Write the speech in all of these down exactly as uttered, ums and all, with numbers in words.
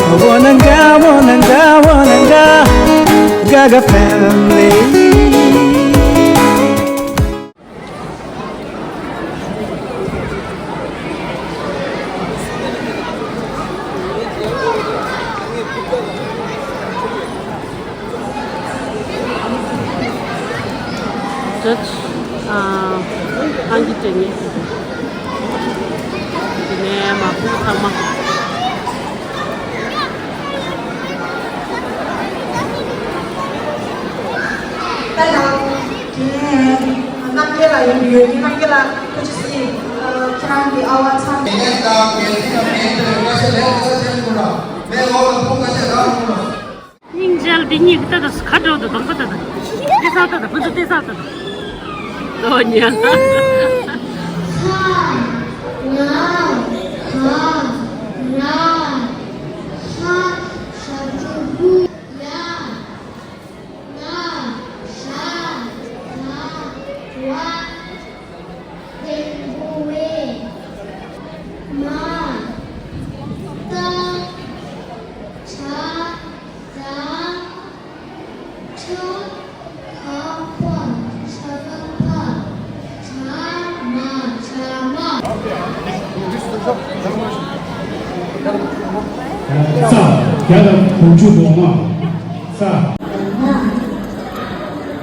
Wananga, wananga, wananga, Gaga family. Judge, ཨ། ཨང་ཀི་སྤྲད་ངེས། དེ་ནས་མ་བུ་ཚང་མ། ད་ཡང་དེ་ནས་རྣམ་རྒྱལ་ལགས་ཡོང་གི་ཡོད། རྣམ་རྒྱལ་ལགས་ཁོ་ཅི་སྲིད། ཨ། ཁྱེད་རང་གི་ཨ་ཝ་ཚང་། སྙིང་རྗེ། འདི་གཉིས་ཀྱི་ལྟ་དུས་ཁ་འགྲོ་དུ་གདོང་པ་ལྟ་དང་། ལྟེ་ས་ལྟ་དང་། ཕུན་ཚོགས་ལྟེ་ས་ལྟ་དང་། ལོ་ཉལ། ཧ། ང་། ག། ར། ཧ། ཞབས་ཀྱུ་ཧུ། ཡ། ན། ཞ། ད། ཝ། ལྡེམ་པོ་ཝེ། མ། ཏ། ཇ། ད། ཁྲ། ཁ། ཕ། ཤ། ཁ། ཕ། ཇ། མ། ཇ་མ། ས། བརྒྱ་དང་དགུ་བཅུ་གོ་ལྔ། ས། ན།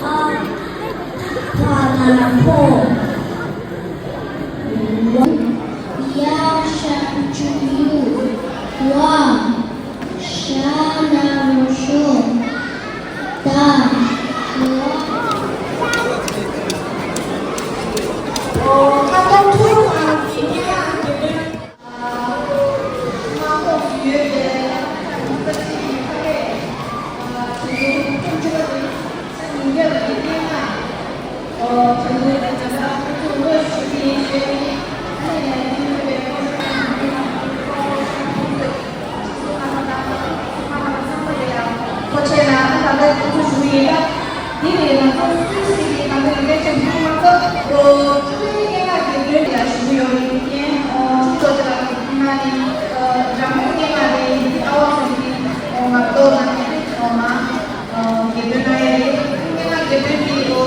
ཨ། ཕ། ན། ཕོ། ཡ། ཞབས་ཀྱུ་ཡུ། ཝ། ཞ། ན་རོ་ཞོ། ད། ཁ་ཐོར་ཐོར་དང་དེ་ནས་ཡང་དེ་ནས། ཨ། མངའ་ཁོངས་སུ་ཡོད་པའི་ས་ཆའི་ཁ་ལས། ཨ། དེ་ཚོ་ཁྲོམ་ཆུ་བ་དེ་ས་ཉིན་རྒྱབ་ཀྱི་སྙན་ངག་ཨོ། དེ་ཚོའི་དེ་ཚོ་ལ་ཁོ་ཚོས་ངོས་ཞུ་གི་ཡིན་ཞེས་ནི། ཨ་ནི་ཡང་དེ་ཡོད་པའི་ཁོ་ཚོ་དང་དེ་ཡང་ཁོ་ཚོ་ཁོ་ཚོ་ཁོ་ཚོ་ཁ་ལག་དང་ཁ་ལག་ཚང་མ་དེ་ཡང་ཁོ་ཆེ་ན་ཨ་ད་ལྟ་དེ་ཚོ་ཞུ་གི་ཡིན་ད། དེ་ནི་ང་ཚོ་སུད་སི་གི་ད་ལྟ་ལས་ཀ་བྱེད་མཁན་ང་ཚོ་ཨོ་ཕྲུ་གུའི་སྙན་ངག་གི་དོན་ལ་ཞུ་གི་ཡོད་རེད། རྒན་ཨོ་ཕྲུ་གུ་དེ་ལ་ང་ནི་ཨོ་འཇམ་པོ་སྙན་ངག་རེད། འདི་ཨ་བ་ཚོ་གི་ཨོ་ང་ཏོག་ང་ནི་ཨོ་མ། ཨ། དགེ་འདུན་ལ་ཡ་རེད། ངས་ང་དགེ་འདུན་གྱི་ཨོ་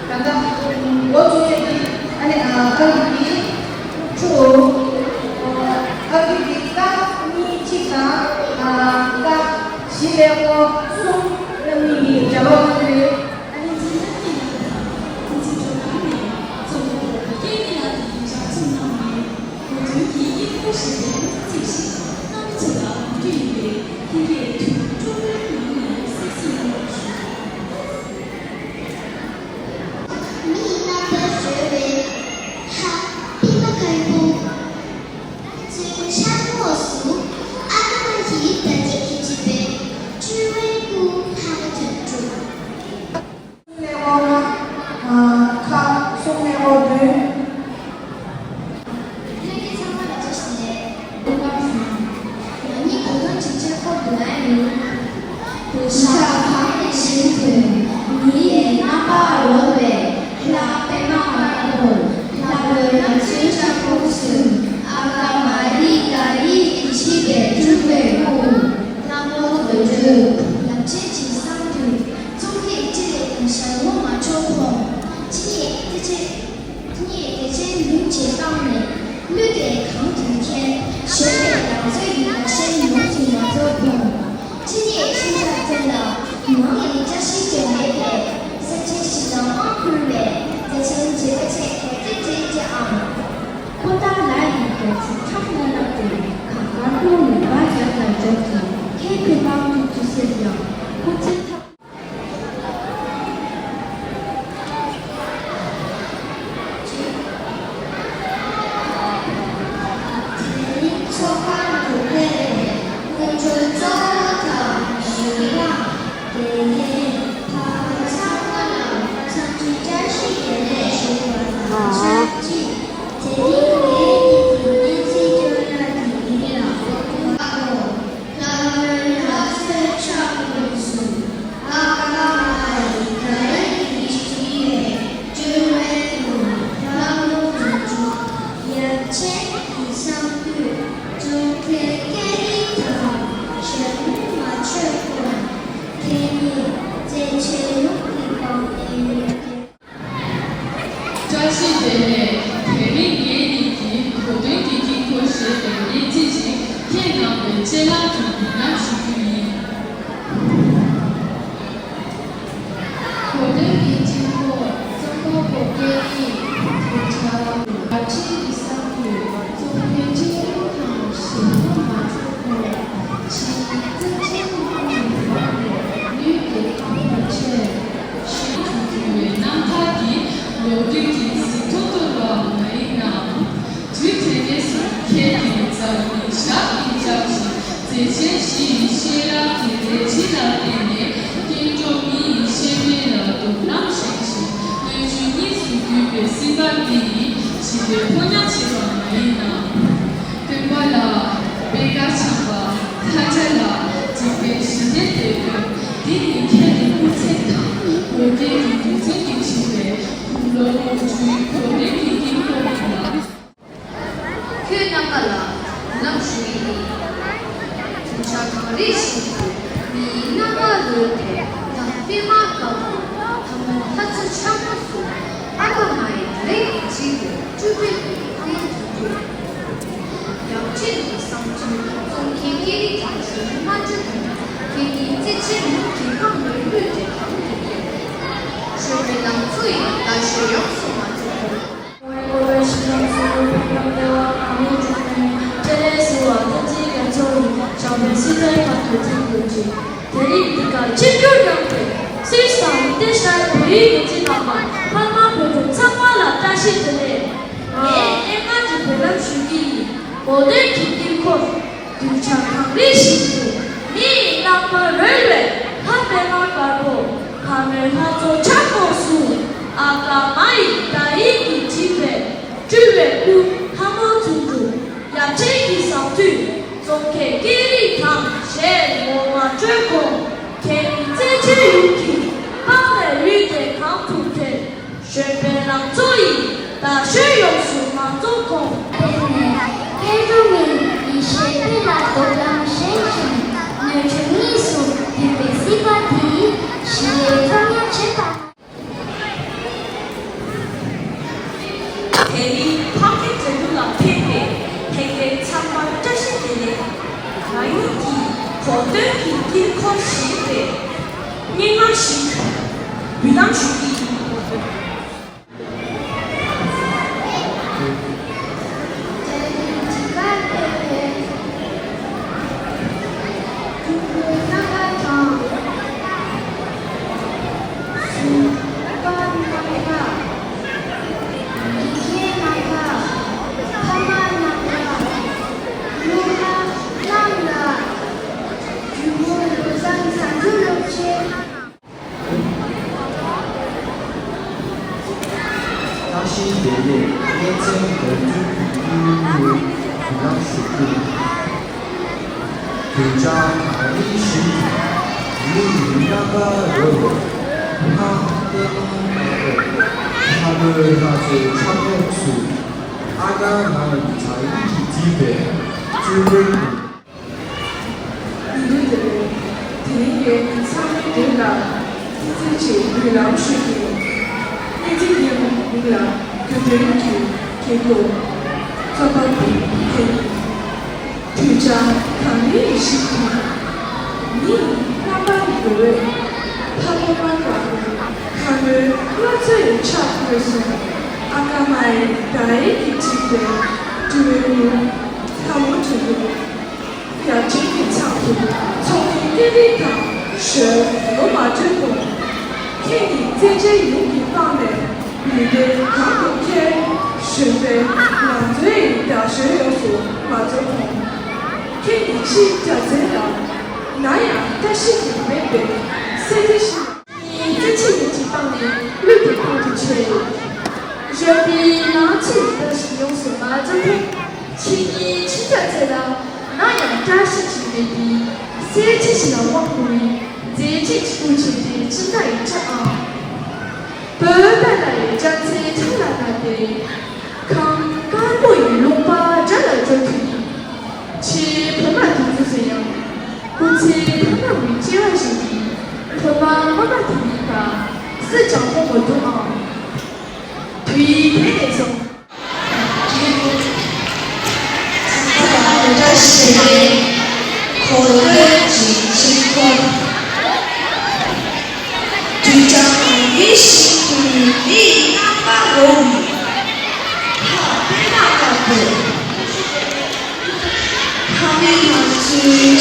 ད་ལྟ་འགོ་བཙུགས་ཡོད་ཀྱི། ཨ་ནི་ཨ་ཨ་རུ་གྱི་ཁྱོ་ཨ་རུ་གྱི་ཀ་གཉིས་གཅིག་དང་ཨ་ཀ་བཞི་ཀླད་ཀོར་གསུམ་རྣམ་གཉིས་ཀྱི་སྦྱར་བ་ཁོ་རེད། ཨ་ནི་ཚན་རིག་གི་ནང་དང་ཁོང་ཚོའི་སྒྲོལ་ཁང་ནས་གཙོ་བོ་སྐད་ཡིག་ལ་དགའ་བའི་ལྗགས་རྩོམ་གནང་བའི་གོ་དོན་གྱི་དབྱིན་ཕྲུག་ཞེས་པའི་ཚིག་ཞིག་གནང་ཚུལ་ལ་གོ་རྒྱུ་ཡིན་པས། ལྷན་རྒྱས་ཐུགས་སྤྲོ་བོའི་ངང་ནས་གསན་གཟིགས་གནང་རོགས་ཞུ། མིའི་རྣམ་པར་གྲོལ་བའི་ལྷ། པད་མ་དཀར་པོ། ཚོའི་ཕྱག་ངོས་སུ་ཨ་ཏི་ཤ་ཡི་ད་ཐེངས་ཀྱི་བྲིས་པའི་སྤྲུལ་པའི་སྐུ་ལྷ་ཁང་དུ་གྲུབ། ཀླད་ཀོར་ལྔ། ཁ་གསུམ་ཀླད་ཀོར་བདུན། ལྷན་རྒྱས་ཚང་མ་ལ་བཀྲ་ཤིས་བདེ་ལེགས། སྐུ་ཁམས་བཟང་། ང་གཉིས་བོད་ལུང་ཅིག་ཆར་འཁོར་དུ་ལ་ཡོད། བོད་ཤར་ཁ་བའི་ཞིང་དུ་མིའི་རྣམ་པར་རོལ་བའི་ལྷ་པད་མ་དཀར་པོ། ལྷ་མོའི་ལང་ཚོའི་ལྕགས་ཕུར་གསོལ། ཨ་ཀ་མ་རི་ཀ་རི་གིས་ཕྱིས་པའི་སྤྲུལ་པའི་སྐུ། ལྷ་མོ་དགོད་བྲོའི་ལམ་ཁྱེར་གྱིས་བསང་དུད། ཙོང་ཁའི་སྤྱི་ལེ་དང་ཞྭ་མོ་མ་འཕྲོད་ཕོངས། ཕྱི་ཉིན་བདེ་ཆེན། ཕྱི་ཉིན་བདེ་ཆེན་ལུང་བྱེད་བཏང་ནས་གླུད་དེ་གང་དུ་མཁྱེན། གཞོན་པའི་ལང་ཚོ་ཡི་ལ་ཞེན་ཡོངས་སུ་མ་རྫོགས་ཕོངས། ཕྱི་ཉིན་ཤིང་བྱ་བཙན་ལ་ནང་ཡི་བཀྲ་ཤིས་དོན་མེད་པས། ས་ཆེན་ཞིང་ལ་དབང་བསྐུར་བས། བདེ་ཆེན་བྱེད་པ་ཆེ་གལ་ཏེ་བྲིས་ཀྱི་ཨང་། པོ་ཏཱ་ལ་ཡི་རྒྱལ་སྲིད་ཁྲག་སྣ་ནག་ཏུ་གང་ག་ཀླུ་མེ་འབར་རྒྱབ་ལ་འཇོག་ཅིང་ཁའི་བོད་འབངས་ཐུགས་རྗེ་གཟིགས་ཡང་ཁོ་ཚོའི་ཐབས། དེ་རིང་ཚོགས་ཁང་དུ་ཕེབས་པའི་སྐུ་མགྲོན་གཙོ་བོ་དང་གཞོན་ནུ་དགེ་རྒན་བར་མ་ཚང་མ་ལ་འཚམས་འདྲིའི་བཀྲ་ཤིས་བདེ་ལེགས་ཞུ་བ་དང་ཆབས་ཅིག་དེ་རིང་ངའི་མིང་དེ་སྙན་ཚིག་སྐྱོ་ལ་དེ་ཡིན་ལ། ལྷ་མོའི་ལྷ་གསོལ་ཕྱག་འདི་སུ། ཆེད་ལས་དང་འབུལ་ལམ་ཞུ་རྒྱུ་ཡིན། གོ་སྟོན་གྱི་དཀྱིལ་འཁོར་རྩོམ་པ་པོ་སྐད་ཡིག་ཐུགས་ཆ། བར་ཆད་ཀྱི་གསང་འདུས་རྩོམ་མཁན་ཆེན་པོ་དང་ཞལ་ལུང་མ་གྲུབ་གོང་ཕྱིའི་བརྩེ་ཆེན་དམངས་ཀྱི་དབང་དུ་ལུས་ཏེ་གོང་ཆེར་ཞུས་ཐུབ་རྒྱུ་བའི་རྣམ་ཐར་གྱི་ལོ་རྒྱུས་ཀྱི་ཟིན་ཐོ་ཐོར་བ་མ་ཡིན་ནམ། དུས་དེ་ནས་བཟུང་ཁྱེད་ཀྱི་རྩ་བའི་ཞབས་ཀྱིས་བཅགས་ཤིང་མཛད་ཆེན་བཞི་ཡི་བཤད་རབ་ཀྱི་མཛད་རྗེས་ལ་བརྟེན་ནས་སྐྱེ་འགྲོ་མི་ཡི་གཤེད་མའི་ལ་དུག་རྣམ་བཞེངས་ཤིང་སྣོད་བཅུད་གཉིས་སུ་གྱུར་པའི་སྲིད་པ་འདི་ཡི་བྱིས་པའི་ཕོ་ཉ་བྱེད་པ་མ་ཡིན་ནམ། སྟོན་པ་ལ་པད་དཀར་འཆང་བ། ལྷ་བྱ་ལ་འཇིགས་པའི་ཞི་བདེ་སྟེར་མཁན་འདི་ཡི་ཁྱེད་ཀྱི་སྐུ་ཚེ་དང་འོ་བརྒྱལ་གྱི་དུས་ཚོད་ཀྱི་བྱིས་པའི་ཁུངས་ལོ་ངོ་བཅུའི་གོ་གནས་ཀྱི་དཀྱིལ་འཁོར་ལ། ཁྱོད་རྣམ་པ་ལ་ལམ་ཞུ་ཡི་ཡིན། ཐུགས་ཆ་གངས་རི་བཞིན་དུ་མི་ཡི་རྣམ་པར་རོལ་ཏེ་ད་པད་མ་དཀར་པོ་ལྷ་མོ་ལྷ་མཚོ་ཆགས་སྒོ་སུ་ཨ་ཀ་མ་ཡི་ད་ཡི་གཅིག་ཏུ་སྤྲུལ་པའི་ལྷ་མོ་དོན་གྲུབ། ཡབ་ཆེན་གྱི་གསང་འདུས་རྩོམ་མཁན་སྐད་རིགས་དང་གཞུང་མ་བཅུ་དང་ཁྱེད་ཀྱི་རྩེ་ཆེན་ལུགས་ཀྱི་རྐང་ལས་བླུས་ཏེ་གང་དུ་ཕེབས། གཞོན་པའི་ལང་ཚོ་ཡི་ད་ཞོལ་ཡོངས་སུ་མ་འཛོམས་པར། ཀོ་བའི་ཤིང་ལམ་སུ་བོད་ཁམས་བདེ་བ་གང་ཡིན་དྲུག་ནས་སྤྲེལ་ལས་སུ་བ་ཐ་ཅི་རྒྱ་མཚོ་ཡི་བྱང་བའི་སྲིད་དོན་ཁ་ཐུག་ཐུག་དགོས་ཀྱི། དེ་རིང་འདི་གར་ཆིབས་བསྒྱུར་གནང་བའི་སུད་སི་དང་ཏེ་ཤ་ཡ་བོད་ཡིག་སྒྱུ་རྩལ་རྣམ་པ་ཕ་མ་བོད་ཕྲུག་ཚང་མ་ལ་བཀྲ་ཤིས་བདེ་ལེགས། ངས་སྙན་ངག་གི་འབུལ་ལམ་ཞུ་གི་ཡིན། གོ་སྟོན་གྱི་དཀྱིལ་འཁོར། གདུལ་བྱ་གངས་རི་བཞིན་དུ་མི་ཡི་རྣམ་པར་རོལ་བའི་ལྷ་པད་མ་དཀར་པོ་ལྷ་མོའི་ལྷ་མཚོ་ཆགས་སྒོ་སུ་ཨ་ཀ་མ་ཡི་ད་ཡིག་གིས་བྲིས་པའི་སྤྲུལ་བའི་སྐུ་ལྷ་མོ་དོན་གྲུབ། ཡབ་ཆེན་གྱི་གསང་འདུས་རྩོམ་མཁན་སྐད་རིགས་དང་ཞལ་ངོ་མ་བཅོས་གོང་ཁྱེད་ཀྱི་རྩེ་ཆེན་ཡུམ་གྱི་པང་ལས་བླུས་ཏེ་གང་དུ་ཕེབས། གཞོན་པའི་ལང་ཚོ་ཡི་ད་ཞོལ་ཡོངས་སུ་མ་འཛོམས་གོང་། དེ་ནས་སྐྱེ་འགྲོ་མི་ཡི་ཞེ་པོ་ལ་དུག་རྣམ་བཞེངས་ཤིང་སྣོད་བཅུད་གཉིས་སུ་གྱུར་པའི་སྲིད་པ་འདི་ཡི་ཞི་བའི་ཕོ་ཉ་བྱེད་པ། དེ་རིང་ཕ་གི་འགྲན་བསྡུར་ལ་ཕེབས་པའི་ལྷན་རྒྱས་ཚང་མར་བཀྲ་ཤིས་བདེ་ལེགས། ང་གཉིས་ཀྱིས་གོ་སྟོན་གྱི་དཀྱིལ་འཁོར་ཞེས་པའི་སྙན་ངག་ཞིག་འབུལ་ལམ་ཞུ་གི་ཡིན། བཀྲ་ཤིས་བདེ་ལེགས། གནས་ཚུལ་འདོན་རྒྱུ་གི་དབུ་བརྙེས་ཀྱི་ལམ་ཞུ་རྒྱུ། གདུལ་བྱ་གངས་རི་བཞིན་དུ་མི་ཡི་རྣམ་པར་རོལ་བའི་ལྷ་པད་མ་དཀར་པོ་ལྷ་མོའི་ལྷ་མཚོ་ཆགས་སྒོ་སུ་ཨ་ཀ་མ་ཡི་ད་ཡིག་གིས་བྲིས་པའི་སྤྲུལ་པའི་སྐུ། ཉིན་རེ་རེ་དེ་རིང་ངས་ཚང་མའི་མདུན་ལ་ཏིག་ཙམ་ཅིག་འབུལ་ལམ་ཞུ་གི་ཡིན། ཏིག་ཙམ་ངའི་མིང་ལ་རྒྱུ་འབྲས་ཀྱི་དགེ་སྐོས། རྩོམ་པ་པོ་དེ་ནི་གདུལ་བྱ་གངས་རིའི་ཞིང་དུ་མི་ཡི་རྣམ་པར་རོལ་བའི་ལྷ་པད་མ་དཀར་པོ་ལྷ་མོའི་ལྷ་མཚོ་ཡི་ཆགས་སྒོ་སུ་ཨ་ཀ་མ་ཡི་ད་ཡིག་གིས་བྲིས་པའི་སྤྲུལ་པའི་སྐུ་ལྷ་མོ་དོན་གྲུབ། ཡབ་ཆེན་གྱི་ཕྱག་ཏུ་ཚོགས་ཀྱི་སྐད་རིགས་དང་ཞོལ་ལོ་མ་བཅོས་གོང་། ཁྱེད་ཀྱི་རྩེ་ཆེན་ཡུམ་གྱི་པང་ནས་ལུས་འདོད་གང་དུ་ཁྱེར། གཞོན་པའི་ལང་ཚོ་ཡི་ད་ཞོལ་ཡོངས་སུ་མ་འཛོམས་གོང་། ཁྱེད་ཀྱི་ཕྱིའི་རྒྱལ་མཚན་ལ་ན་ཡང་བཀྲ་ཤིས་ཀྱི་མེད་པའི་སེར་ཐིག་ཞིག་ཁྱེད་ཀྱི་རྩེ་ཆེན་ཡུམ་གྱི་པང་ནས་བླུད་དེ་གང་དུ་ཁྱེར། གཞོན་པའི་ལང་ཚོ་ཡི་ད་ཞོལ་ཡོངས་སུ་མ་འཛོམས་གོང་། ཁྱེད་ཀྱི་ཕྱིའི་རྒྱལ་མཚན་ལ། ན་ཡང་བཀྲ་ཤིས་ཀྱི་མེ་དེ་སེར་ཆེན་ཞིག་ལ་དབང་བསྐུར་བའི་མཛད་ཆེན་གྱི་སྐུ་ཆེན་དེ་ཅི་འདྲ་ཡི་ཆགས་ཨང་། བོད་པ་ལ་ཡི་རྒྱལ་མཚན་ཁྲག་ལ་ན་སྟེ། ཁམས་དཀར་པོ་ཡི་ལུང་པ་དགྲ་ལ་འཇོག་ཐུབ་ཡིན། ཆེས་བོད་མ་དེ་ཚོ་ཟེར་ཡང་། སྐུ་ཚེ་ཐ་ན་བའི་སྐྱེ་བ་བཞིན་གྱི་བོད་མ་སྔོན་མ་དེ་ཡིན་པ་སུས་ཀྱང་མཐོང་མ་ཐུབ་ཨང་། དུས་དེ་ནས་བཟུང་། བཀྲ་ཤིས་བདེ་ལེགས།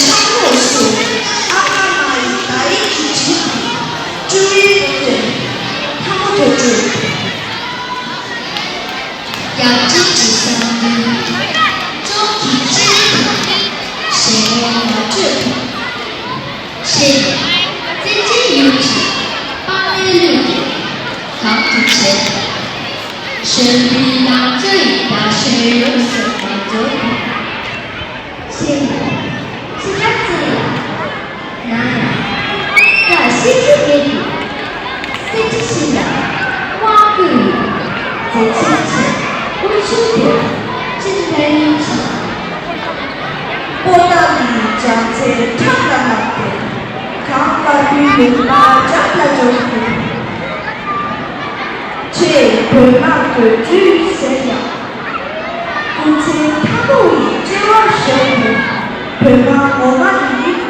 ཤར་ངོས་སུ་ཨ་མ་མ་ཡི་བརྡ་ཡིག་གིས་བྲིས་པའི་བཅུ་ཡི་དོན། ཐ་མ་དོན་གྲུབ། རྒྱལ་སྤྱིའི་བསམ་འདུན། ལྕོགས་ཀྱི་བཅུད་དང་། གཞན་ངོ་མ་སྤྲོད་པ། ཞེས། བཙན་བྱོལ་ཡུལ་གྱི་དཔང་ཡིག་ལུགས་ཀྱི་གང་དུ་བྱེད། གཞོན་པའི་ལང་ཚོ་ཡི་ཟླ་གཞོན་ཡོངས་སུ་མ་རྫོགས་པ། ཞེས། ཕྱི་ལྟར་བརྩི་ལ། ན་ཡང་། བཀྲ་ཤིས་ཀྱི་མིག་གིས། གསེར་ཁྲི་བཞི་ལ་དབང་བསྐུར་བའི་མཛད་འཕྲིན་ཆེ་དབུ་ཆུ་དེ་ཅི་འདྲ་ཡིན་ཞིང་། པོ་ཏཱ་ལའི་རྒྱལ་མཚན་ཁྲག་ལ་བརྣགས་ཏེ། གངས་དཀར་པོའི་ལུང་པ་འཇམ་ལ་འཇོག་སྟེ། ཆེས་བོད་དམག་གི་དུས་ཟེར་ཡང་། སྐུ་ཚེ་མཐའ་མོ་ཡི་སྐྱེ་བ་བཞག་པའི་བོད་དམག་ངོ་མ་དེ་ཡིན་པ་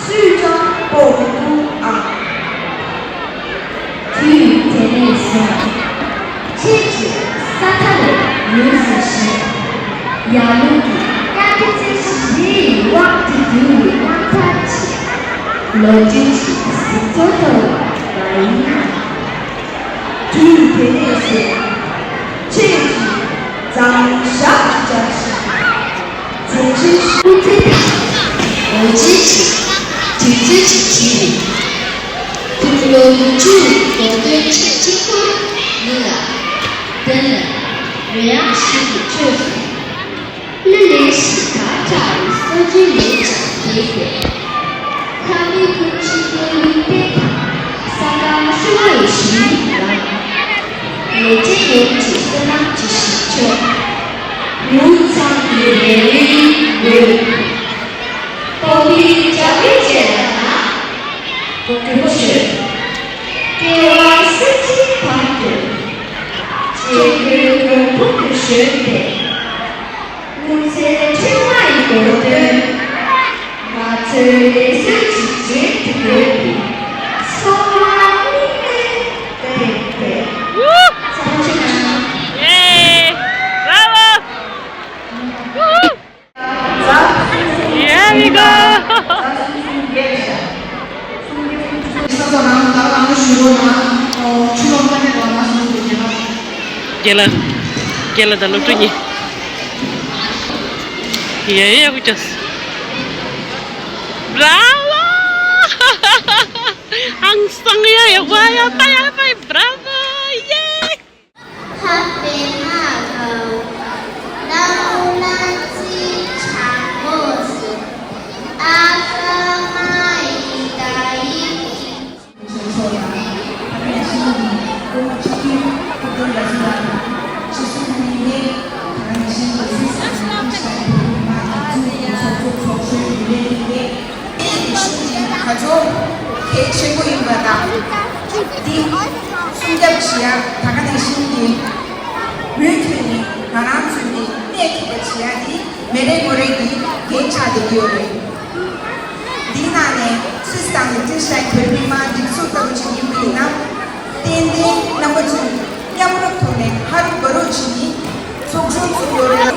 སུས་ཀྱང་སྤོ་མི་ཐུབ་ཨང་། དུས་དེ་ནས་བཟུང་ཁྱེད་ཀྱི་ས་མཐའ་ལས་ཡུན་སུ་ཞིག་ཡར་ལུང་གི་དཀར་པོ་རྩི་ཤིང་རེ་ཡི་དབང་དུ་གྱུར་བའི་རྣམ་ཐར་གྱི་ལོ་རྒྱུས་ཤིག་གཟིགས་ཚོར་ཐོབ་པ་ཡིན། དུས་དེ་ནས་བཟུང་ཁྱེད་ཀྱིས་འཛམ་གླིང་ཞབས་ཀྱིས་བཅགས་ཤིང་། མཛད་འཕྲིན་སྐུ་ཚེ་དང་ལོ་རྒྱུས་ཀྱི་དུས་ཚོད་ཅིག་བྲིས་ནས། ཁོང་ལོ་ཉི་ཤུ་རུ་གོ་སྟོན་ཆེས་གཅིག་པུ་ཡིན་ལ། དེ་ནི་རོལ་དབྱངས་ཤིག་གི་ཁྲོད་སུ། གླུ་ལེན་ཞིང་དར་དྲག་པའི་སྲོལ་རྒྱུན་ལས་ཀྱང་འདས་པས། ལྷ་མིའི་སྐུ་མཆེད་ཀྱི་ལུས་རྟེན་དང་ས་ཁང་ཧྲིལ་བོ་ཡི་ཞིང་ལ། ལས་ཅན་ཡོངས་ཀྱི་བསོད་ནམས་ཀྱི་ཞིང་མཆོག་ངུ་ཚང་གི་རེ་རེའི་འོད། སྤོབས་པའི་རྒྱལ་པོའི་རྗེས་ལ་ན། གོ་གོ་ཤོད། སྐྱེ་བ་སེམས་ཅན་བར་དུ། སྐྱེ་དགུའི་མགོན་པོ་དུ་བཞོན་ཏེ། སྔོན་ཚེ་ཕྲེང་བ་ཡི་གོ་དོན། ང་ཚོའི་ལས་བཟོ་གཅིག་ཅན་དུ་དགོས་པའི་འཚོ་བ་དངོས་གནས་དཔེ་དཔེ། ཚང་མ་ཆེ་ན། ཡེ། Bravo! Yeah, we go! རྒན་ལགས། རྒན་ལགས་དང་སློབ་ཕྲུག་གཉིས། ཡ་ཡ་ཡག་པོ་བྱས། Bravo! ཧང་སང་ཡ་ཡག་པ་ཡག་པ་ཡག་པ། Bravo! Yay! ག་ཚོད་གལ་ཆེན་པོ་ཡིན་པ་དང་། འདི་སྲུང་སྐྱོབ་བྱེད་ཡ་ད་ག་ནང་བཞིན་གྱི་མུ་མཐུད་ནས་ང་རང་ཚོའི་གནས་ཐུབ་པ་བྱེད་ཡ་འདི་མི་རེ་ངོ་རེ་གི་འགན་ཆགས་བསྡད་ཀྱི་ཡོད་རེད། འདིའི་ནང་ནས་སུད་སི་དང་ལིག་ཏེན་ཤ་ཡན་བོད་མི་མང་སྒྲིག་འཛུགས་ལྟ་བུ་ཅིག་ཡིན་པ་ཡིན་ན། ཏན་ཏན་རྣམ་པ་ཚོས་མཉམ་རུབ་ཐོག་ནས་ཧ་རུ་བ་རུ་བྱེད་ནས་ཚོགས་ཆུང་བཙུགས་ཡོད་རེད།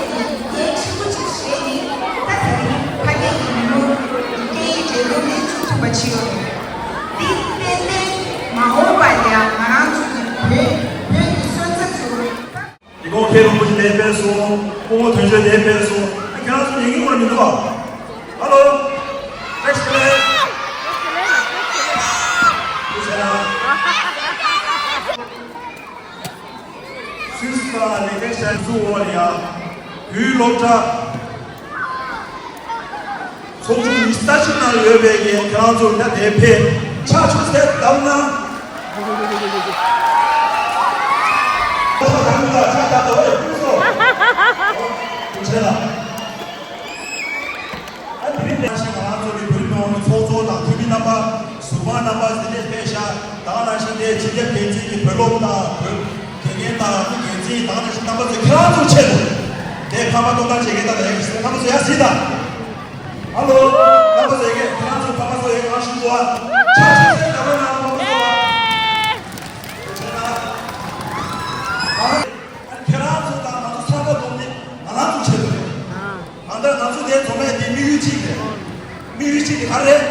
འགན་ཆེན་པོ་ཅིག་བཞེས་ནས་ད་དེ་རིང་ཕ་སྐད་ཀྱི་མི་ནོར་སྐད་ཡིག་འབྲེལ་ལམ་ལས་བཅུག་ཐུབ་པ་བྱས་ཡོད་རེད། འདི་ཏན་ཏན་མ་འོངས་པ་ལ་ཡང་ང་རང་ཚོ་གི་བོད་བོད་ཀྱི་སོན་རྩ་ཚོ། ཉི་གུང་མཁན་རིན་པོ་ཆེ་འདིར་ཕེབས་སོང་། སྐུ་ངོ་དོན་གཅོད་འདིར་ཕེབས་སོང་། ཨ། ཁྱེད་རང་ཚོ་ཉན་གྱི་ཡོད་མི་འདུག་ཨ། ཧ་ལོ། Next please. ཐུགས་རྗེ་གནང་། སུད་སི་ལ་ལས་ཀ་བྱ་འཛུགས་འོག་ལ་ཡ། བོད་སློབ་གྲྭ། ཚོགས་ཆུང་ཉི་ཤུ་རྩ་གཅིག་ནང་ཡོད་པའི་གི་ཁྱེད་རང་ཚོ་ད་དེ་ཕེབས་ཕྱག་ཕྱུག་ཟེར་བཏབ་ན། ཁོ་ཚོ་ད་ནི་ད་ཕྱག་བཏབ་ཏུ་ཡོད་ཁོ་ཚོ། ཐུགས་རྗེ་གནང་། ཨ། དེ་རིང་དེ་ནང་བཞིན་ང་རང་ཚོ་གི་བོད་རིགས་མི་མང་གི་ཚོགས་གཙོ་དང་འཐུས་མི་རྣམ་པ། ཟུར་པ་རྣམ་པ་དེ་འདྲས་ཕེབས་ཤག་ད་ག་ནང་བཞིན་དེ་སྤྱི་ཁྱབ་འགན་འཛིན་གྱི་བོད་སློབ་དང་བོད་དགེ་རྒན་དང་དགེ་འཛིན་ད་ག་ནང་བཞིན་རྣམ་པ་ཚོ་ཁྱེད་རང་ཚོའི་ཆེད་དུ་དེ་ཕ་མ་གཏོང་སྟངས་བྱེད་མཁན་དང་ཡག་གི་རྣམ་པ་ཚོ་ཡར་གཟིགས་དང་། ཧ་ལོ། རྣམ་པ་ཚོ་ཡ་གི་ཁྱེད་རང་ཚོ་ཕ་མ་ཚོ་ཡ་གི་ང་ཞུ་གོ་ཨ། ཕྱག་ཕྱག་སེ་ད་ག་ནང་ཕ་མ་ཚོ་ཨ། ཁྱེད་རང་ཚོ་དང་ང་ཚོ་ཚང་མ་བསྡོམས་ནས་ང་རང་ཚོ་ཆེད་དུ་རེད། གང་ལྟར་ང་ཚོ་དེ་འཛོམས་ཡ་དེ་དམིགས་ཡུལ་གཅིག་རེད། དེ་ག་རེད།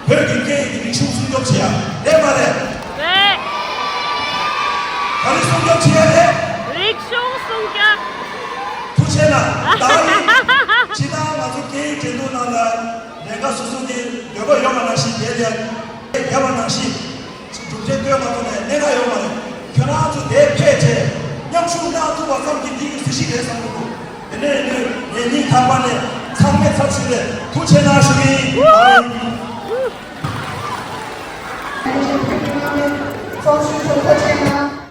བོད་ཀྱི་སྐད་ཡིག་གི་རིག་གཞུང་སྲུང་སྐྱོབ་བྱེད་ཡ་རེད་མ་རེད། རེད། ག་རེ་སྲུང་སྐྱོབ་བྱེད་ཡ་རེད། རིག་གཞུང་སྲུང་སྐྱོབ། ཐུགས་རྗེ་གནང་། ད་ཡིན། ཇི་ལྟར་ང་ཚོ་སྐད་ཡིག་འགྲན་བསྡུར་ནང་ལ་ལས་ཀ་སོ་སོ་གི་འདོད་པ་ཡོད་པ་ནང་བཞིན་དེ་ལས་ཡོད་པ་ནང་བཞིན། གྲུབ་འབྲས་བཏོན་མ་ཐུབ་ནས་གནད་འགག་ཡོད་མ་རེད། ཁྱོད་རང་ཚོ་དེར་ཕེབས་བྱས་མཉམ་ཞུགས་གནང་ཐུབ་པ་ཙམ་གྱིས་འདི་གི་གཟི་བརྗིད་རེད་བསམ་གྱི་འདུག་དེ་ནས་ངས་ངས་སྙིང་ཐག་པ་ནས་ཚང་མས་ཚབ་ཞུས་ཏེ་ཐུགས་རྗེ་གནང་ཞུ་གི་ཡིན། ཚོགས་ཞུགས་ཞུ་ཐུབ་ཆེད་གནང་།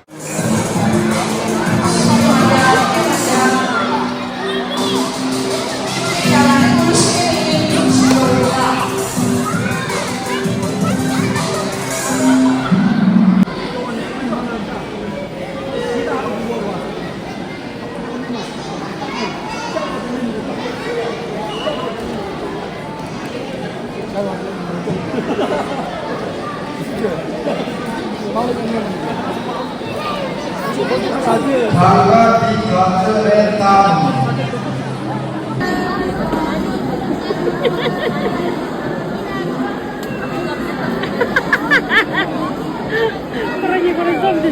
ཁོ་རང་གཉིས་ཁོ་རང་འཛོམས་ཏེ།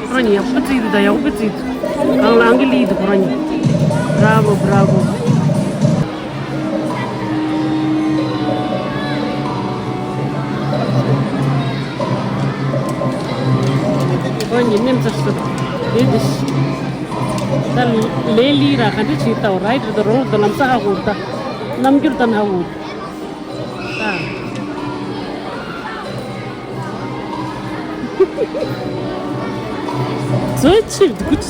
ཁོ་རང་གཉིས་ཡག་པོ་བརྩིས་འདུག་ད་ཡག་པོ་བརྩིས་འདུག་གང་ལ་ཨང་ཀི་ལི་འདུག་ཁོ་རང་གཉིས། Bravo, bravo. ཁོ་གཉིས་མཉམ་ཚར་སོང་། དེ་དེ། ད་ལེ་ལི་ར་ག་འདྲ་བྱེད་ད་རའིཊ་རེད་ད་རོང་རེད་ད་ལམ་སང་ཧ་གོ་ད། རྣམ་འགྱུར་ད་ཧ་གོ། ད། ཚོད་ཆེ་འདུག་ད་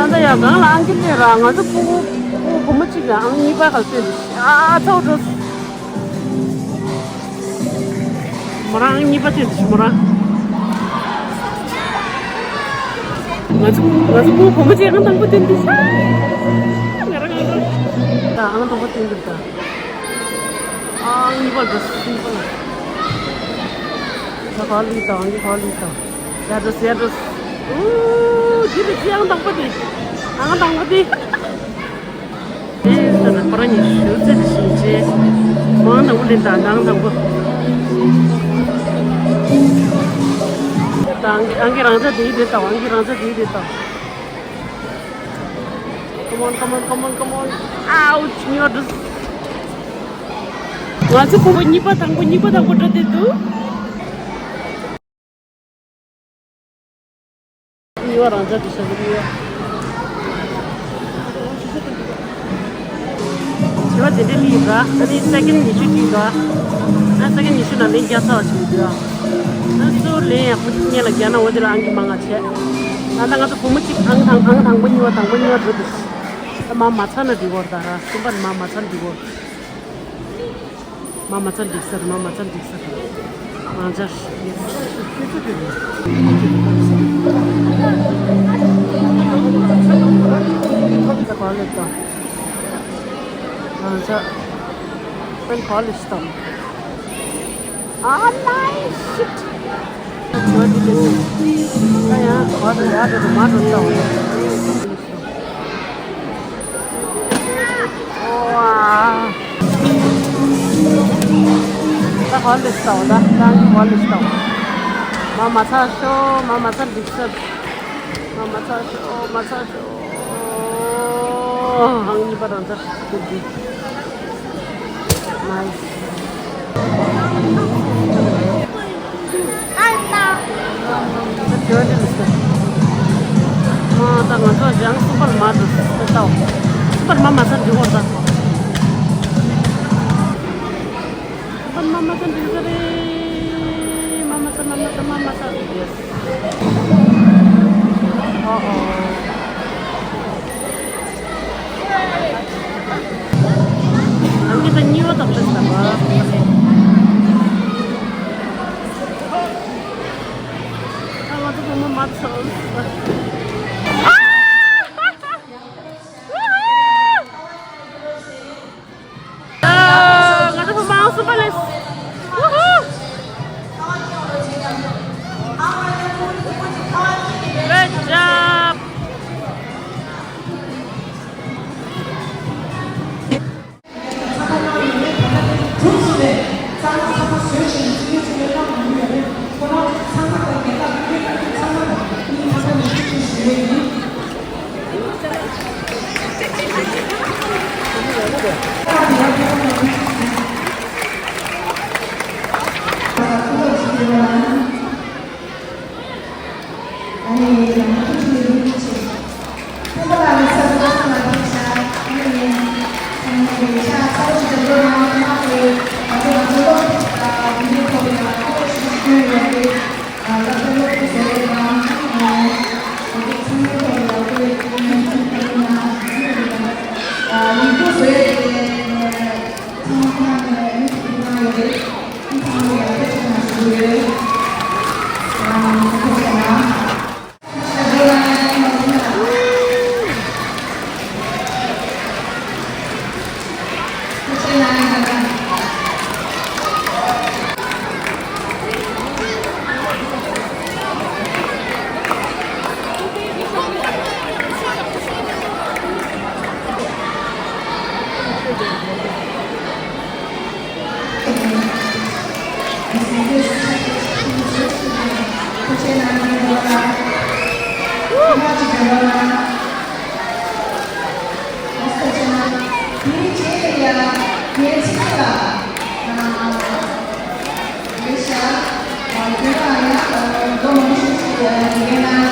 ལྟ་ཡང་གང་ལ་ཨང་ཀི་སླེབས་ར། ང་ཚོ་ཕྲུ་གུ་ཕྲུ་གུ་བུ་མོ་གཅིག་ལ་ཨང་གཉིས་པ་ག་ཚོད་འདུག་ཨ་ཚ་བོ་འགྲོ། མོ་རང་ཨང་གཉིས་པ་ཐོན་འདུག་མོ་རང་། ང་ཚོ་ང་ཚོ་ཕྲུ་གུ་བུ་མོ་གཅིག་ཨང་དང་པོ་ཐོན་འདུག་ང་རང་ང་རང་། ད་ཨང་དང་པོ་ཐོན་འདུག་ད། ཨང་གཉིས་པ་འགྲོ་གཉིས་པ་ལ། ད་ག་ལུས་དང་ཨང་ག་ལུས་དང་། ཡར་འགྲོ་ཡར་འགྲོ། ཨུ། འདི་རེད་ཅི་ཨང་དང་པོ་དེ། ཨང་དང་པོ་དེ། ཨེ་ད་ན་ཁོ་རང་གཉིས་ཞུ་ཚེ་དེ་བཞིན་བྱས། མང་དང་པོ་ལེན་དང་ཨང་དང་པོ། ད་ཨང་གི་ཨང་གི་རང་ཚ་དེ་ཡི་དེ་དང་ཨང་གི་རང་ཚ་དེ་ཡི་དེ་དང་། Come on, come on, come on, come on. Ouch, གཉིས་པ་འགྲོ། ང་ཚོ་ཕྲུ་གུ་གཉིས་པ་དང་པོ་གཉིས་པ་དང་པོ་འགྲོ་དེ་འདུག་གཉིས་པ་རང་ཚ་དེ་ཤ་གི་གཉིས་པ། བྱེད་པ་དེ་འདྲ་ལི་ར། ད་ནི་སེ་ཀེན་ཉི་ཤུ་གཅིག་ར། ཨ་སེ་ཀེན་ཉི་ཤུ་ནང་ལན་བརྒྱ་ཚར་བ་ཞིག་འདུག་ཨ་སུ་ལན་ཡག་པོ་གཉིས་ལ་བརྒྱ་ན་འོ་དེ་ལ་ཨང་གི་མང་ང་བྱས། ད་ལྟ་ང་ཚོ་བུ་མོ་གཅིག་ཨང་དང་ཨང་དང་པོ་གཉིས་པ་དང་པོ་གཉིས་པ་འགྲོ་འདུག་ད་མ་མ་ཚར་ན་འགྲིག་གོ་ར་ད་ར་གསུམ་པ་ནི་མ་མ་ཚར་འགྲིག་གོ། མ་མ་ཚར་འགྲིག་ས་རེད། མ་མ་ཚར་འགྲིག་ས་རེད། མང་ཚར་ཡེ། ད་ག་ལེ་ད། མང་ཚར། པན་ག་ལེ་ཤི་དང་། ཨ་ལའི་ཤིཊ། ད་ཡང་ག་ལེ་ཡ་ད་མ་ད་ད། ཨོ་ཨ། ད་ཧོལ་ལེ་སྟོང་ད་ད་ཧོལ་ལེ་སྟོང་། མ་མ་ཚ་ཤོ་མ་མ་ཚ་འགྲིག་ས། མ་མ་ཚ་ཤོ་མ་ཚ་ཤོ། ཨོ་ཨང་གཉིས་པ་རང་ཚ་འགྲིག་འགྲིག་ནའིས། ད་ང་ཚོ་ཡང་སུ་པར་མ་འགྲོ་ད། སུ་པར་མ་མ་ཚར་འགྲོ་ད། སུ་པར་མ་མ་ཚར་འགྲོ་ས་རེད། མ་མ་ཚར་མ་མ་ཚར་མ་མ་ཚར། ཨོ་ཨོ། ཨ་ནི་ད་གཉིས་པ་དང་ལས་ད་བ། ད་ང་ཚོ་བུ་མོ་མ་ ང་ཚོ་བུ་མང་སུ་པ་ལེས། Woohoo! Good job!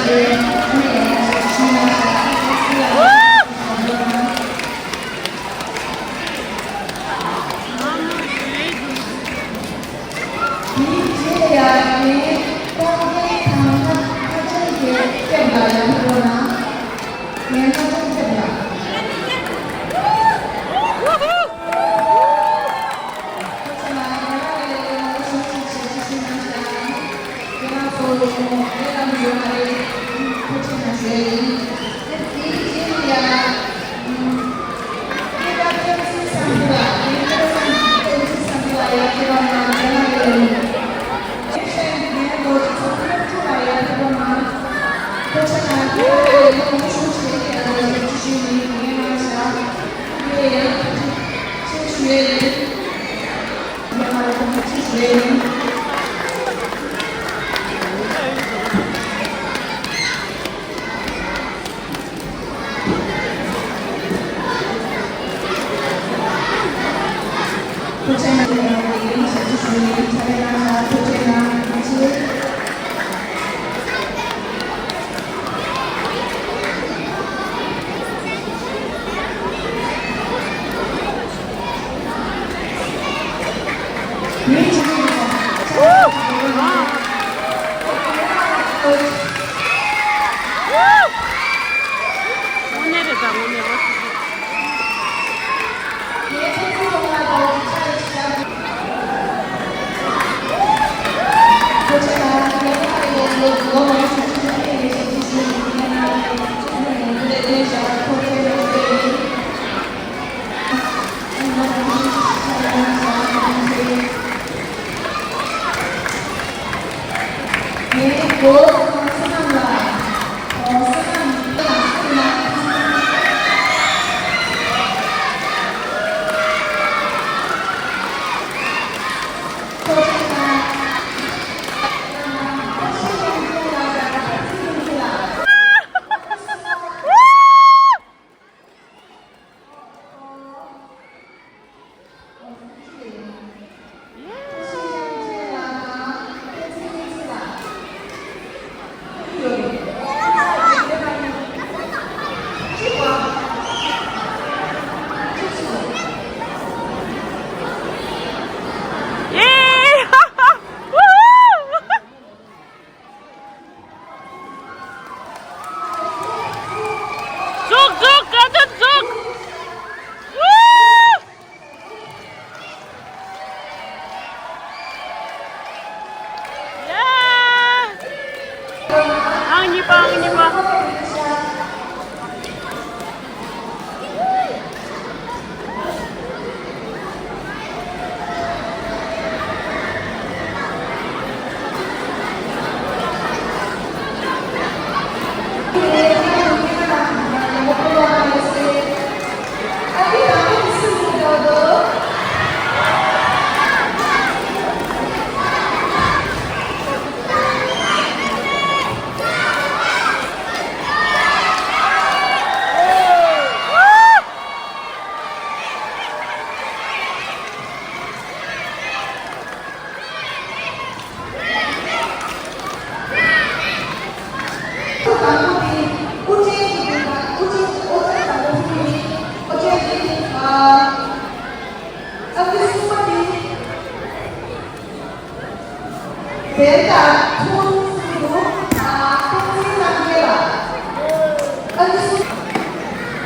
དེའི་རྗེས་ལ་ཡང་ངས་ཏོག་ཙམ་དང་ཁ་ཁ་ཅན་གྱི་སྐེད་ལ་ཡང་འགྲོ་ན། ངས་ཁ་ཅན་སྐེད་ལ། ཁོ་ཚོ་ལ་ང་རང་ལས་ཀ་ཞིག་བྱེད་ཀྱི་ཞིག་ན་ཤ། ཁྱེད་རང་ཚོ་ལས་ཀ་མི་ཡོང་བ་རེད། ཁོ་ཚོ་ན་ཤོད་ཡིན། དེའི་རྗེས་ལ་ཡང་།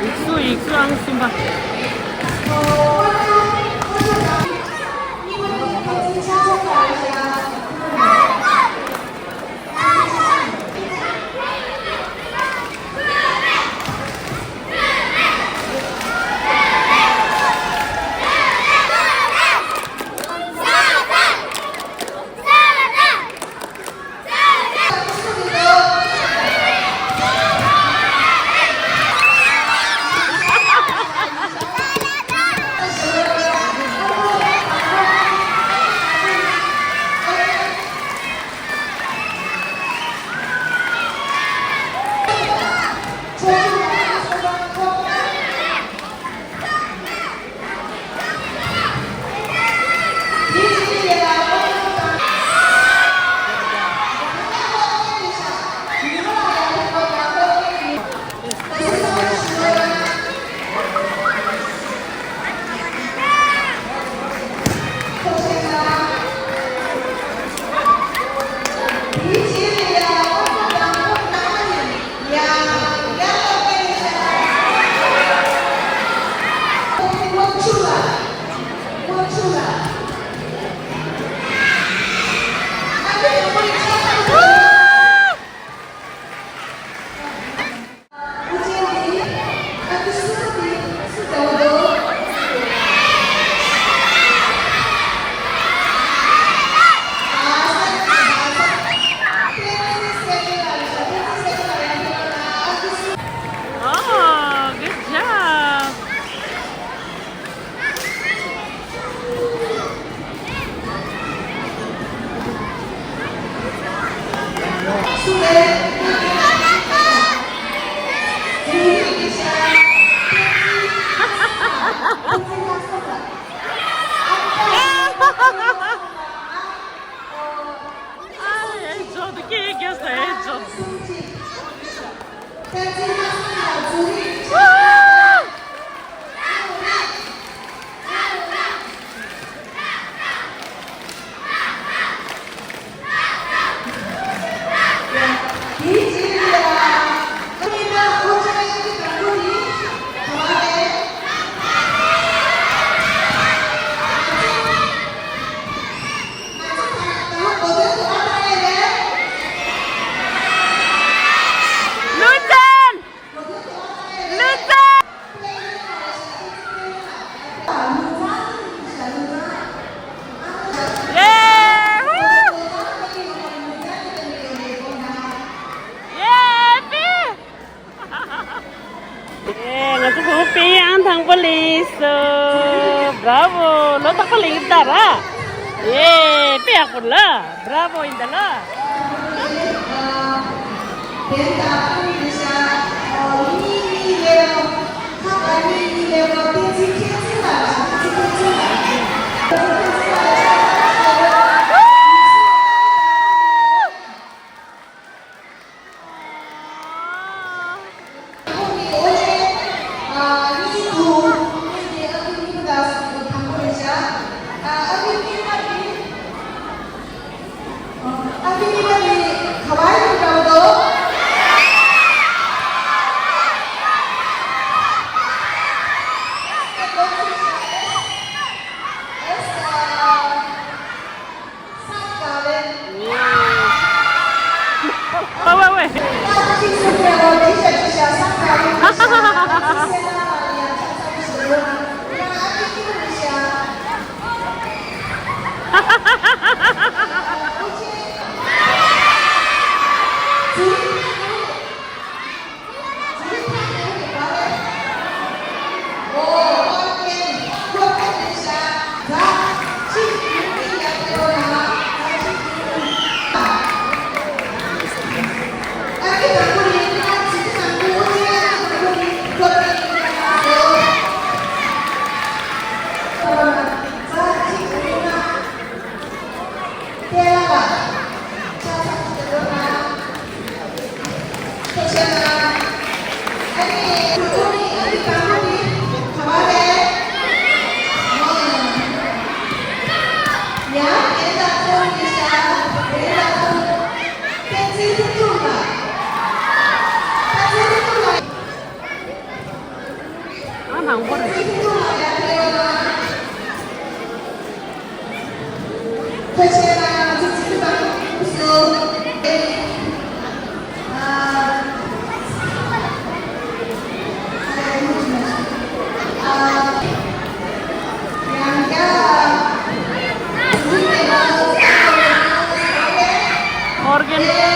ཡིག་གཟུགས་ཡིག་གཟུགས་ཨང་གསུམ་པ། Oh, good job. ང་ཚོ་བུ་མོ་དཔེ་ཡང་དང་པོ་ལེན་སོང་། Bravo། ལོ་རྟག་པར་ལེན་གྱི་ད་ར། ཡེ། དཔེ་ཡག་པོ་ལ། Bravo ཡིན་ད་ལ། ཨ་དང་པོ་རེད། Organ.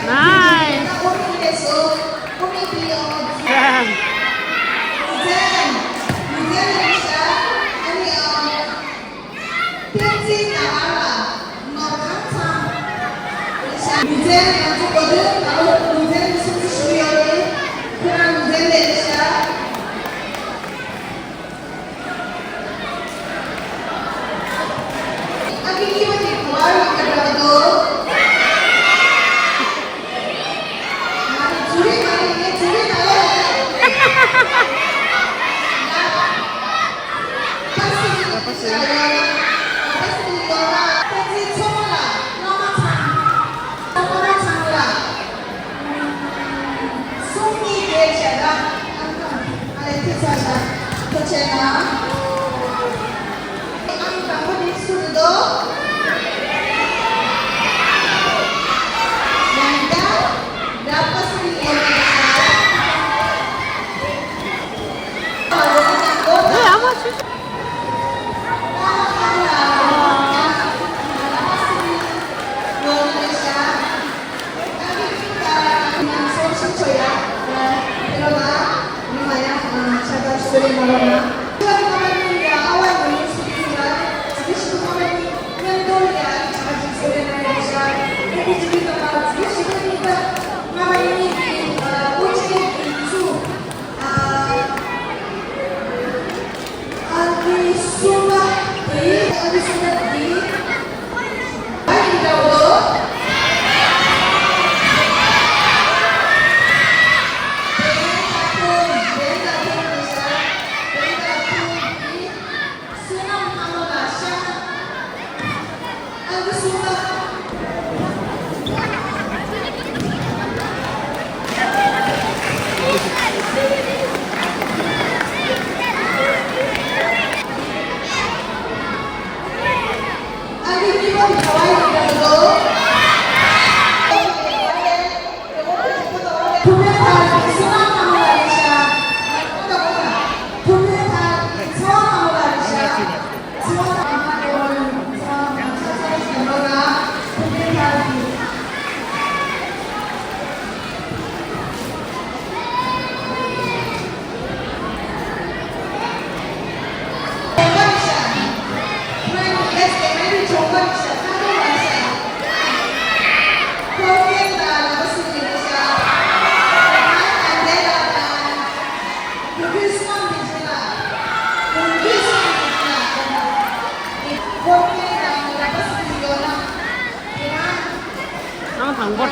Nice. ཨང་དང་པོ།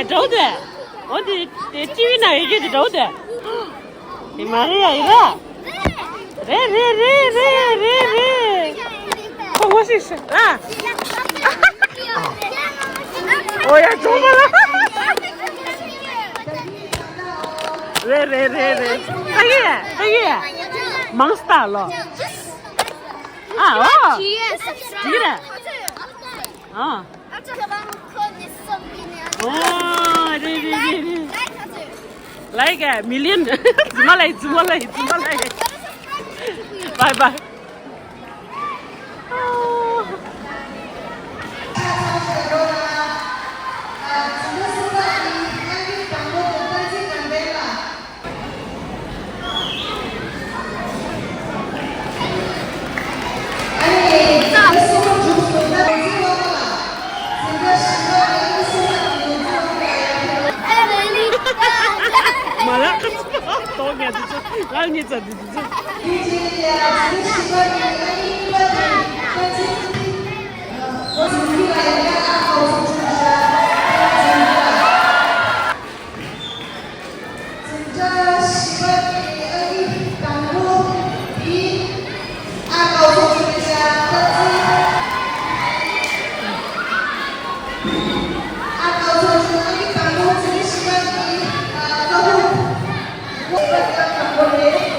འགྲོ་དེ། འོ་དེ་དེ་ཊི་ཝི་ན་ཡོད་རྒྱུ་དེ་འགྲོ་དེ། དེ་མ་རེད་ཡ་ཡིན་ར། རེད་རེད་རེད་རེད་རེད་རེད། ཁོ་ངོ་ཤེས་ཤེས་ཨ། འོ་ཡ་འགྲོ་མ་ལ། རེད་རེད་རེད་རེད། ད་གི་ད་གི་མང་སྟ་ལོ། ཨ་འོ། ཇི་རེད། ཨ། ཨོ་རེད་རེད་རེད་རེད། ལའིག་ཨེ་མི་ལི་ཡན། རྫུན་མ་ལའིག་རྫུན་མ་ལའིག་རྫུན་མ་ལའིག་བའི་བའི། མ་ལ། ཏོག་ཉལ་དུ་ཚོ། ལ་ཉལ་ཚ་དུ་ཚོ། འཛིན་གྲྭ་བཞི་པ་དེ་ཨ་ཡི་དང་པོ་དེ་ཨ་ཀའོ་ཚོགས་ཆུང་རེད་ཤག་ད་ཅི། ཨ་ཀའོ་ཚོགས་ཆུང་ཨ་ཡི་དང་པོ་འཛིན་གྲྭ་བཞི་པ་དེ་ཨ་ཀའོ་ཚོགས་ཆུང་དང་པོ་རེད།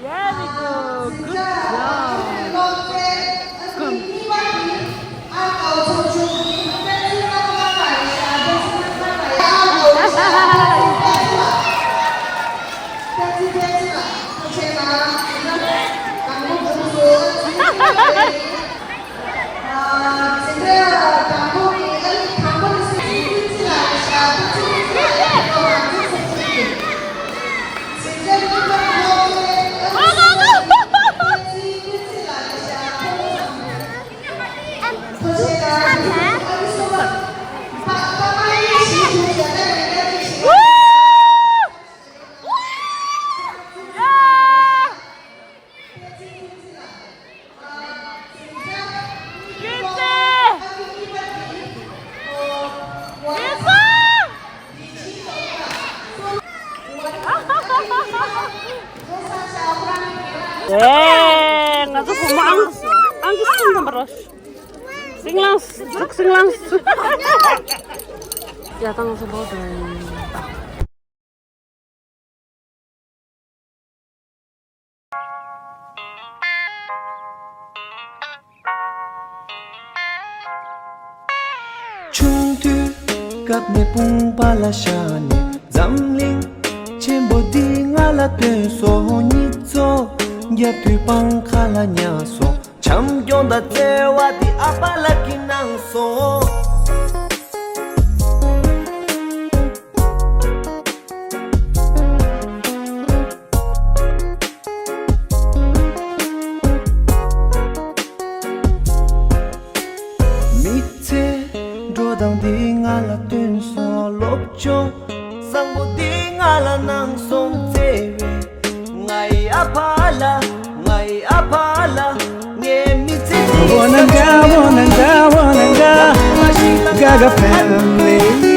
Very good. Good job. Good. ཨེ། ང་ཚོ་བུ་མོ་ཨང་ཨང་ཀི་གསུམ་ཐམ་པ་རོ། སིང་ལང་། འཛུགས་སིང་ལང་། ཡ་ཏང་སོ་བོ་དང་ཆུང་དུས་སྐབས་ནས་དཔུང་པ་ལ་བཞག་ནས་འཛམ་གླིང་ཆེན་པོ་འདི་ང་ལ་སྟོན་སོང་། གཉིས་ཚོ་རྒྱབ་དུས་སྤང་ཁ་ལ་ཉལ་སོང་། བྱམས་སྐྱོང་དང་བརྩེ་བ་འདི་ཨ་ཕ་ལགས་ཀྱིས་གནང་སོང་། མི་ཚེ་འགྲོ་སྟངས་འདི་ང་ལ་སྟོན་སོང་། སློབ་སྦྱོང་བཟང་པོ་འདི་ང་ལ་གནང་སོང་། བརྩེ་བའི་ང་ཡི་ཨ་ཕ་ལགས། ང་ཡི་ཨ་ཕ་ལགས། ངའི་མི་ཚེ་འདི། Wanna go, wanna go, wanna go. Gaga family.